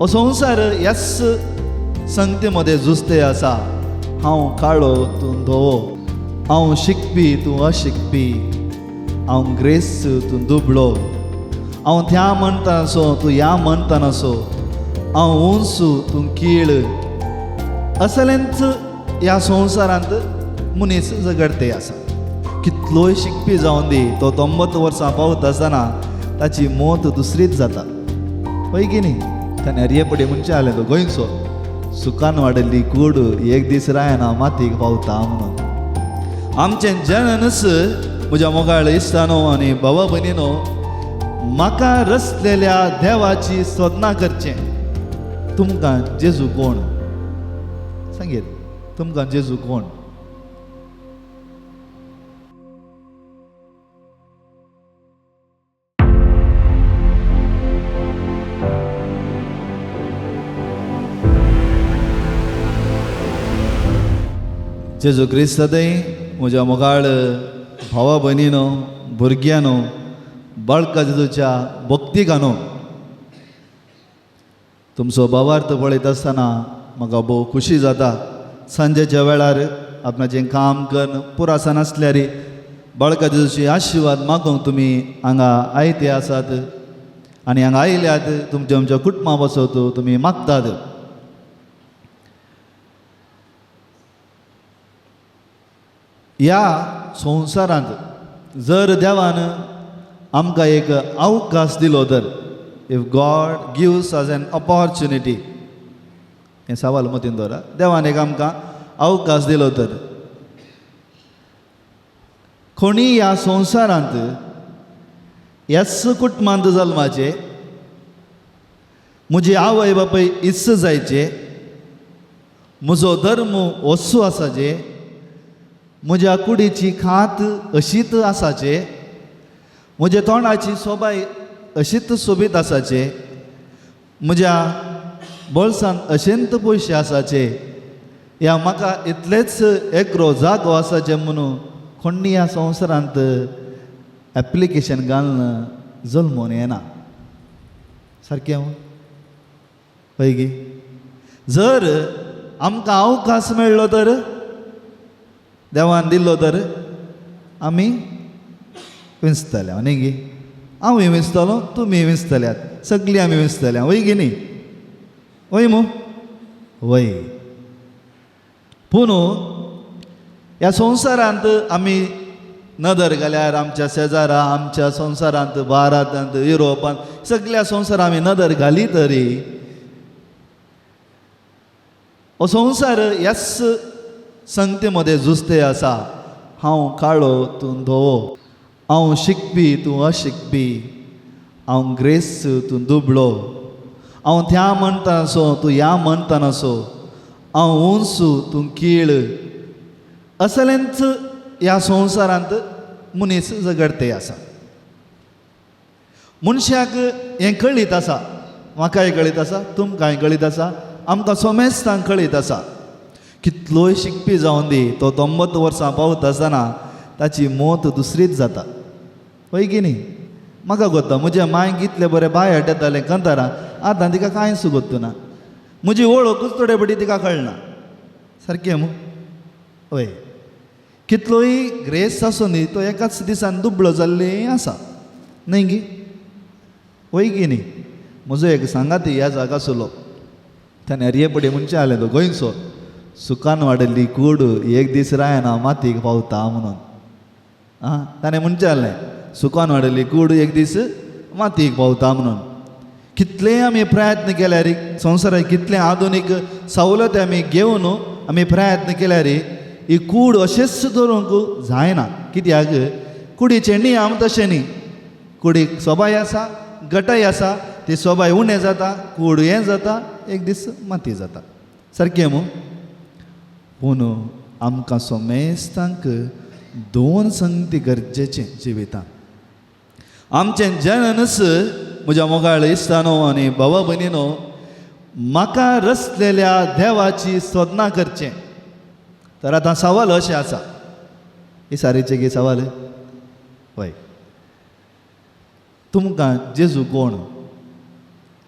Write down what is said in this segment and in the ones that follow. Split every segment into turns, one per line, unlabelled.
हो संवसार ह्याच संगते मदें जुस्ते आसा. हांव काळो तूं धवो, हांव शिकपी तूं अशिकपी, हांव ग्रेस तूं दुबळो, हांव त्या म्हणटासो तूं ह्या म्हणटानासो, हांव उंच तूं कीळ. असलेंच ह्या संवसारांत मनीस झगडते आसा. कितलोय शिकपी जावन दी तो 90 वर्सां पावता आसतना ताची मौत दुसरीच जाता. पळय की न्ही, ताणें हरये म्हणचे आलें तो गोंयचो सुखान वाडिल्ली कूड एक दीस रायना मातीक पावता म्हणून. आमचें जननच म्हज्या मोगाळ इश्टानो आनी भावा भयणीनो, म्हाका रचलेल्या देवाची सोदना करचें. तुमकां जेजू कोण सांगीत? तुमकां जेजू कोण? जेजू क्रिस्त सदांय म्हज्या मोगाळ भावा भयणीनो, भुरग्यांनो, बाळका जेजूच्या भक्तिकानो, तुमचो भावार्थ पळयत आसतना म्हाका भोव खुशी जाता. सांजेच्या वेळार आपणाचें काम करून पुरासान आसल्यार बाळका जेजूची आशिर्वाद मागूंक तुमी हांगा आयते आसात आनी हांगा आयल्यात तुमच्या तुमच्या कुटुंबा बसत तुमी मागतात. ह्या संवसारांत जर देवान आमकां एक अवकाश दिलो तर, if God gives us an opportunity, हें सवाल मतीन दवरा, देवान एक आमकां अवकाश दिलो तर कोणी ह्या संवसारांत ह्याच कुटुंबांत जल्माचे, म्हजी आवय बापूय इत्स जायचे, म्हजो धर्म वस्तू आसाचे, म्हज्या कुडीची खात अशीच आसाचे, म्हज्या तोंडाची सोबाय अशीच सोबीत आसाचे, म्हज्या बोल्सांत अशेंत पयशे आसाचे, ह्या म्हाका इतलेच एकरो जागो आसाचे म्हणून कोणी ह्या संवसारांत एप्लिकेशन घालून जल्मून येना. सारकें पळय गी, जर आमकां अवकाश मेळ्ळो तर, देवान दिल्लो तर आमी विंचतले न्ही गी? हांवूय विंचतलो, तुमी विंचतल्यात, सगळीं आमी विंचतल्या, वय गी न्ही? वय मू? वय. पूण ह्या संवसारांत आमी नदर घाल्यार आमच्या शेजारा, आमच्या संवसारांत, भारतांत, युरोपांत, सगळ्या संवसारांत आमी नदर घाली तरी हो संवसार ह्याच संगते मदें जुस्ते आसा. हांव काळो तूं धवो, हांव शिकपी तूं अशिकपी, हांव ग्रेस तूं दुबळो, हांव त्या म्हणटानासो तूं ह्या म्हणटानासो, हांव उंच तूं कीळ. असलेंच ह्या संवसारांत मनीस झगडते आसा. मनशाक हें कळीत आसा, म्हाकाय कळीत आसा, तुमकांय कळीत आसा, आमकां सोमेस्तांक कळीत आसा. कितलोय शिकपी जावन दी तो 90 वर्सां पावता आसतना ताची मौत दुसरीच जाता. पळय की न्ही? म्हाका गोत्ता म्हज्या मांयक इतलें बरें बाय येतालें कंतारां, आतां तिका कांयच गोत्तू ना. म्हजी वळखूच थोडे फावटी तिका कळना. सारकें मू? हय. कितलोय ग्रेस आसूं न्ही तो एकाच दिसान दुबळो जाल्लें आसा न्हय गी? वय की न्ही? म्हजो एक सांगाती ह्या जागा आसलो, ताणें हरये पडे म्हणचें आलें तो गोंयचो सुखान वाडिल्ली कूड एक दीस रायना मातीक पावता म्हणून. आं, ताणें म्हणचें आसलें सुखान वाडिल्ली कूड एक दीस मातीक पावता म्हणून. कितलेय आमी प्रयत्न केल्यार, संवसाराक कितले आधुनीक सवलती आमी घेवन आमी प्रयत्न केल्यार ही कूड अशेंच दवरूंक जायना. कित्याक कुडीचें नियम तशें न्ही. कुडीक सोबाय आसा, गटाय आसा, ती सोबाय उणें जाता, कूड हें जाता, एक दीस माती जाता. सारकें मू? पूण आमकां सोमेस्तांक दोन संगती गरजेचें जिवितांत. आमचें जननच म्हज्या मोगाळ इश्टानो आनी भावा भयणीनो, म्हाका रचलेल्या देवाची सोदना करचें. तर आतां सवाल अशें आसा, ही सारीचें की सवाल हय, तुमकां जेजू कोण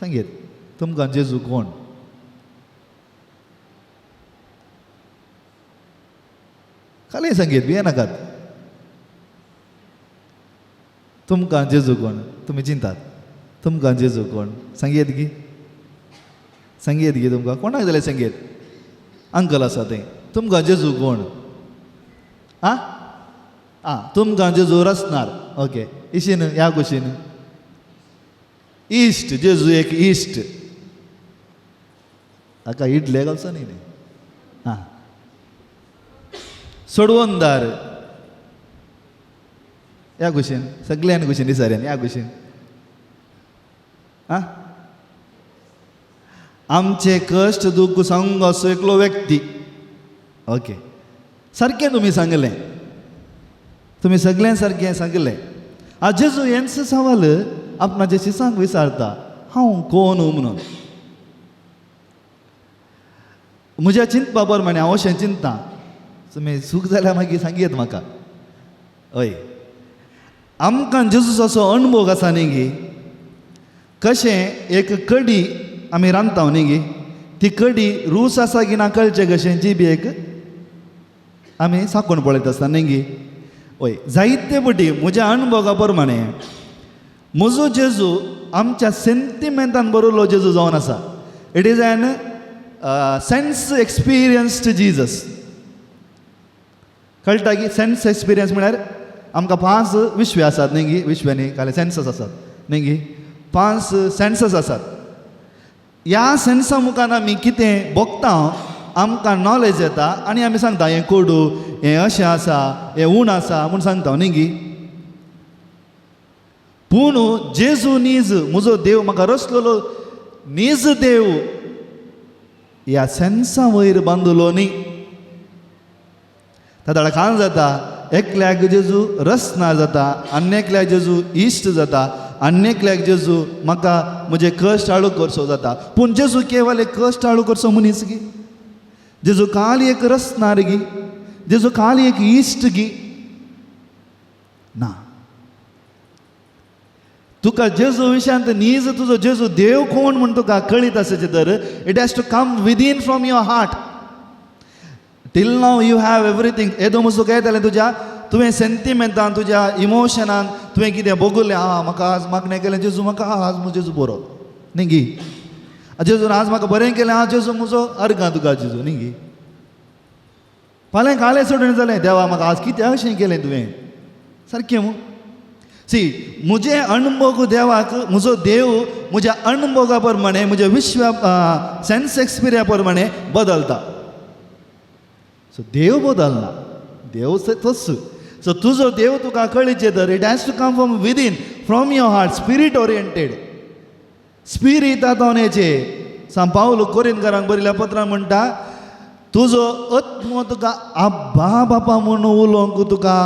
सांगीत? तुमकां जेजू कोण? खाली सांगीत भियेनाकात. तुमकां जेजू कोण? तुमी चिंतात तुमकां जेजू कोण? सांगयेत गी, सांगयेत गी तुमकां कोणाक जाल्यार सांगयेत. अंकल आसा थंय, तुमकां जेजू कोण? आं आं, तुमकां जेजू रचणार. ओके, इशीन ह्या कुशीन इश्ट, जेजू एक इश्ट. हाका इडले घालचो न्ही. आं, सोडवणदार ह्या कुशीन, सगळ्यान कुशीन दिसाऱ्यान ह्या कुशीन. आं, आमचे कश्ट दुख्ख सांगूंक असो एकलो व्यक्ती. ओके, सारकें तुमी सांगलें, तुमी सगळ्यां सारकें सांगलें. आं, जेजू हेंच सवाल आपणाचे शिसांक विचारता, हांव कोण म्हणून. म्हज्या चिंतपा प्रमाणे हांव अशें चिंतता, तुमी चूक जाल्यार मागीर सांगयेत म्हाका. हय, आमकां जेजूचो असो अणभव आसा न्ही गी, कशें एक कडी आमी रांदता न्ही गी, ती कडी रूच आसा की ना कळचें कशें, जी बी एक आमी साकून पळयत आसता न्ही गी. हय, जायते पटी म्हज्या अणभवा प्रमाणे म्हजो जेजू आमच्या सेंतिमेंतान बरयल्लो जेजू जावन आसा. It is an sense experienced Jesus. कळटा की सेन्स एक्सपिरियन्स म्हळ्यार आमकां 5 विश्वे आसात न्ही गी, विश्वे न्ही खाली सेन्सस आसात न्ही गी, 5 सेन्सस आसात. ह्या सेन्सा मुखार आमी कितें भोगता, आमकां नॉलेज येता आनी आमी सांगता हें कोडू, हें अशें आसा, हें उण आसा म्हूण सांगता न्ही गी. पूण जेजू नीज म्हजो देव म्हाका रचलेलो नीज देव ह्या सेन्सा वयर बांदलो न्ही. ताका कान जाता, एकल्याक जेजू रचना जाता, आनी एकल्याक जेजू इश्ट जाता, आनी एकल्याक जेजू म्हाका म्हजे कश्ट हाळू करचो जाता. पूण जेजू केवल एक कश्ट हाळू करचो मनीस गी, जेजू काल एक रचणार गी, जेजू काल एक इश्ट गी ना. तुका जेजू विशयांत नीज तुजो जेजू देव कोण म्हूण तुका कळीत आसचें तर it has to come within from your heart. Till now you have everything. येदो म्हजो तुका येतालें तुज्या, तुवें सेंतिमेंतान तुज्या इमोशनान तुवें कितें भोगलें, आं म्हाका आज मागणें केलें जेजू म्हाका आज म्हजो जेजू बरो न्ही गी, जेजून आज म्हाका बरें केलें, आज जेजू म्हजो अर्गां तुका जेजू न्ही गी. फाल्यां कालें सोडून जालें देवा म्हाका आज कितें अशें केलें तुवें, सारकें मू. सी म्हजें अणभोग देवाक, म्हजो देव म्हज्या अणभोगा प्रमाणे म्हज्या विश्व सेन्स एक्सपिरियन्सा प्रमाणे बदलता. सो देव बदलना, देव तोच. सो तुजो देव तुका कळीचें तर it has to come from within, from your heart, spirit oriented. स्पिरितांतल्यान येचें. सांत पावल कोरिंतकारांक बरयल्या पत्रान म्हणटा, तुजो आत्मो तुका आब्बा बापा म्हूण उलोवंक तुका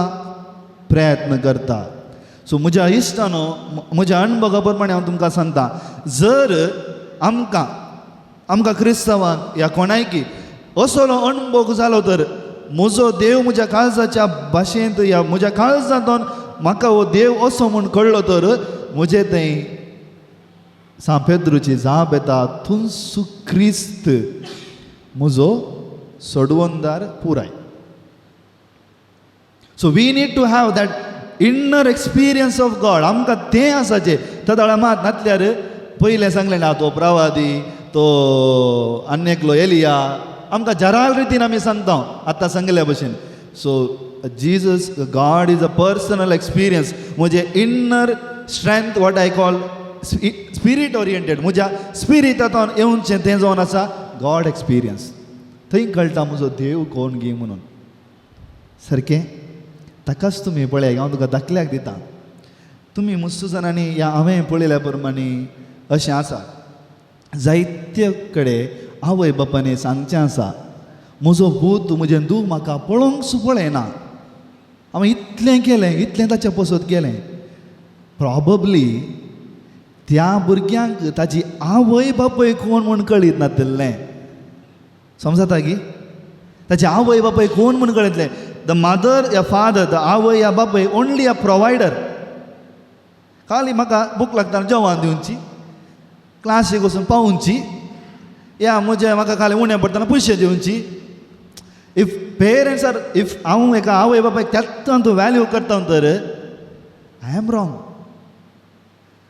प्रयत्न करता. सो म्हज्या इश्टानो, म्हज्या अणभवा प्रमाणे हांव तुमकां सांगता, जर आमकां आमकां क्रिस्तांवांक ह्या कोणायकी असलो अणभव जालो तर म्हजो देव म्हज्या काळजाच्या भाशेंत ह्या म्हज्या काळजांतून म्हाका हो देव असो म्हूण कळ्ळो तर म्हजे थंय सांत पेद्रूची जाप येता, तुंसू क्रिस्त म्हजो सोडवणदार पुराय. So we need to have that inner experience of God. आमकां तें आसाचें तदाळ मात नातल्यार पयलें सांगलें ना तो प्रवादी, तो आनी एकलो एलिया, आमकां जराल रितीन आमी सांगता आतां सांगिल्ल्या भशेन. So Jesus God is a personal experience. म्हजें inner strength what I call spirit oriented, म्हज्या स्पिरिटांतून येवचें तें जावन आसा गॉड एक्सपिरियन्स. थंय कळटा म्हजो देव कोण गी म्हणून. सारकें ताकाच तुमी पळय, हांव तुका दाखल्याक दिता. तुमी मुस्तू जाणांनी ह्या हांवें पळयल्या प्रमाणे अशें आसा, जायते कडेन आवय बापायनी सांगचें आसा, म्हजो पूत म्हजें धूव म्हाका पळोवंक सु पळयना, हांवें इतलें केलें, इतलें ताचें पसत केलें. प्रोबेबली त्या भुरग्यांक ताजी आवय बापूय कोण म्हूण कळीत नातिल्लें. समजता की ताची आवय बापूय कोण म्हूण कळयतलें. The mother या फादर, the आवय या बापूय ओन्ली अ प्रोवायडर. खाली म्हाका भूक लागता जेवण दिवची. क्लासीक वचून पावोवची या म्हजे म्हाका खाली उणें पडटना पयशे दिवची. If parents are if हांव एका आवय बापायक त्याच तूं वॅल्यू करता तर I am wrong.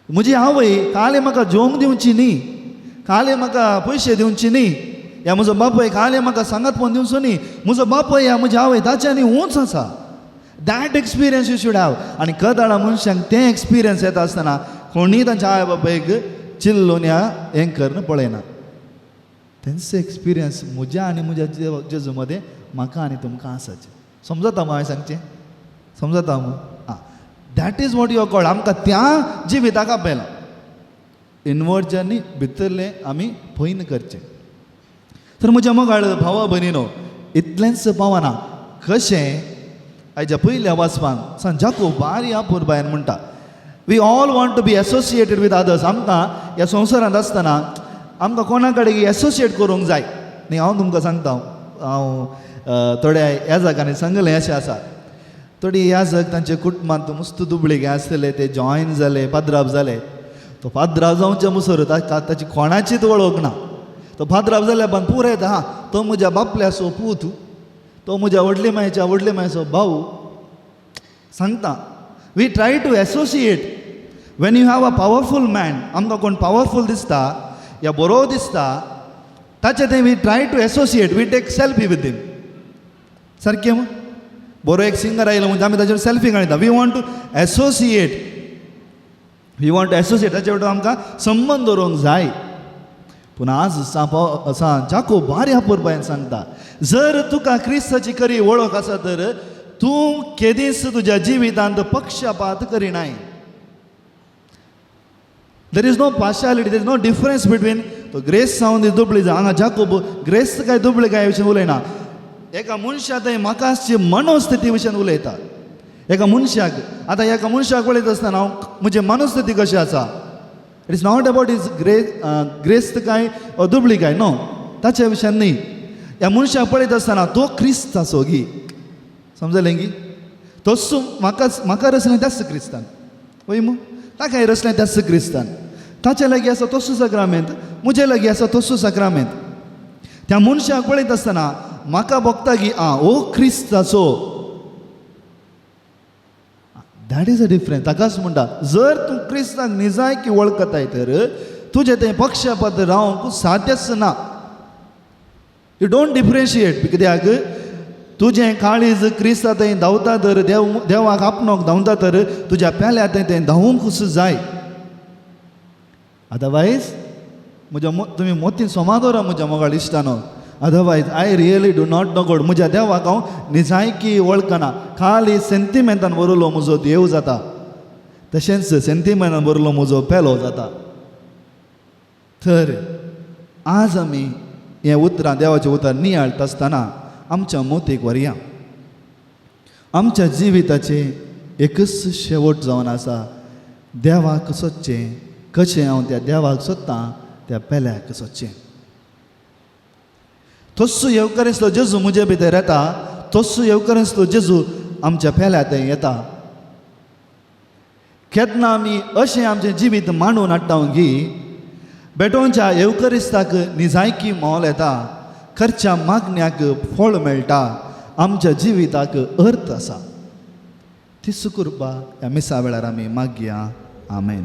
म्हजी आवय खाली म्हाका जेवंक दिवची न्ही, खाली म्हाका पयशे दिवची न्ही, या म्हजो बापूय खाली म्हाका सांगात पण दिवचो न्ही, म्हजो बापूय या म्हजी आवय ताच्या न्ही ऊंच आसा. That experience you should have. आनी कदाळा मनशांक तें एक्सपिरियन्स येता आसतना कोणीय तांच्या आवय बापायक चिल्लून ह्या हें करून पळयना. तेंचो एक्सपिरियन्स म्हज्या आनी म्हज्या जेजू मदें म्हाका आनी तुमकां आसाचें. समजता मू हांवें सांगचें? समजता मू? आं, that is what you called. आमकां त्या जिविताक आपयलां. इनवर्ड जर्नी, भितरलें आमी पयन करचें. तर म्हज्या मोगाळ भावा भयणीनो, इतलेंच पावना. कशें आयच्या पयल्या वाचपान सांत जाकोब बारी अपुरबायेन म्हणटा, we all want to be associated with others. आमकां ह्या संवसारांत आसतना आमकां कोणा कडेन एसोसिएट करूंक जाय न्ही. हांव तुमकां सांगता, हांव थोड्या याजकांनी सांगलें अशें आसा, थोडी याजक तांच्या कुटुंबांत मस्त दुबळी आसतले, ते जॉयन जाले, पाद्राव जाले. तो पाद्राव जावचे मुसर ताका ताची कोणाचीच वळख ना. तो पाद्राव जाल्या पण पुराय येता, हा तो म्हज्या बापल्याचो पूत, तो म्हज्या व्हडले मायच्या व्हडले मायचो भाऊ. सांगता, we try to associate. When you have a powerful man, आमकां कोण पावरफूल दिसता या बरो दिसता ताचे ते we try to associate, we take selfie with him. सारकें मू? बरो एक सिंगर आयलो म्हणजे आमी ताचेर सेल्फी काडटा. We want to associate, we want to associate. ताचे बरोबर आमकां संबंद दवरूंक जाय. पूण आज सांत जाकोब बारी अपुरबायेन सांगता, जर तुका क्रिस्ताची खरी वळख आसा तर तूं केदीच तुज्या जिवितांत पक्षपात करिनाय. There is no partiality, there is no difference between तो ग्रेस्त जावन दी, दुबळी जावं. हांगा जाकोब ग्रेस्त काय दुबळी काय विशयन उलयना. एका मनशा थंय म्हाका आसची मनोस्थिती विशयान उलयता. एका मनशाक, आतां एका मनशाक पळयता आसतना हांव म्हजी मनोस्थिती कशी आसा, it is not about is ग्रेस्त काय दुबळी काय, नो, ताच्या विशयान न्ही. ह्या मनशाक पळयता आसतना तो क्रिस्त आसो गी, समजलें गी? तोच म्हाका म्हाका रचलें त्याच क्रिस्तान, वय मू? ताकाय रचलें त्याच क्रिस्तान. ताचे लागीं आसा तोच साक्रामेंत, म्हजे लागीं आसा तोच साक्रामेंत. त्या मनशाक पळयता आसतना म्हाका भोगता की आं हो क्रिस्ताचो. That is a difference. ताकाच म्हणटा, जर तूं क्रिस्ताक निजायकी वळखताय तर तुजें तें पक्षपात रावंक साध्यच ना. You don't differentiate. कित्याक तुजें काळीज क्रिस्ता थंय धांवता तर, देव देवाक आपणोक धांवता तर तुज्या पेल्या थंय तें धांवूंकच जाय. अदरवायज म्हज्या तुमी मोतीन सोमा दवरा म्हज्या मोगाळ इश्टानो, otherwise I really do not know God. म्हज्या देवाक हांव निजायकी वळखना. खाली सेंतिमेंतान बरयलो म्हजो देव जाता, तशेंच सेंतिमेंतान बरयलो म्हजो पेलो जाता. तर आज आमी हें उतरां, देवाचें उतर नियाळटा आसतना आमच्या मोतीक व्हरया. आमच्या जिविताचें एकच शेवट जावन आसा, देवाक सोदचें. कशें हांव त्या देवाक सोदतां, त्या पेल्याक सोदचें. तस्सो येवकरेंसलो जेजू म्हजे भितर येता, तस्सो येवकरेंसलो जेजू आमच्या पेल्या थंय येता. केन्ना आमी अशें आमचें जिवीत मांडून हाडटा की बेटोंच्या येवकरिस्ताक निजायकी मोल येता, खर्च्या मागण्याक फळ मेळटा, आमच्या जिविताक अर्थ आसा. ती सुकुरपा ह्या मिसा वेळार आमी मागया. आमेन.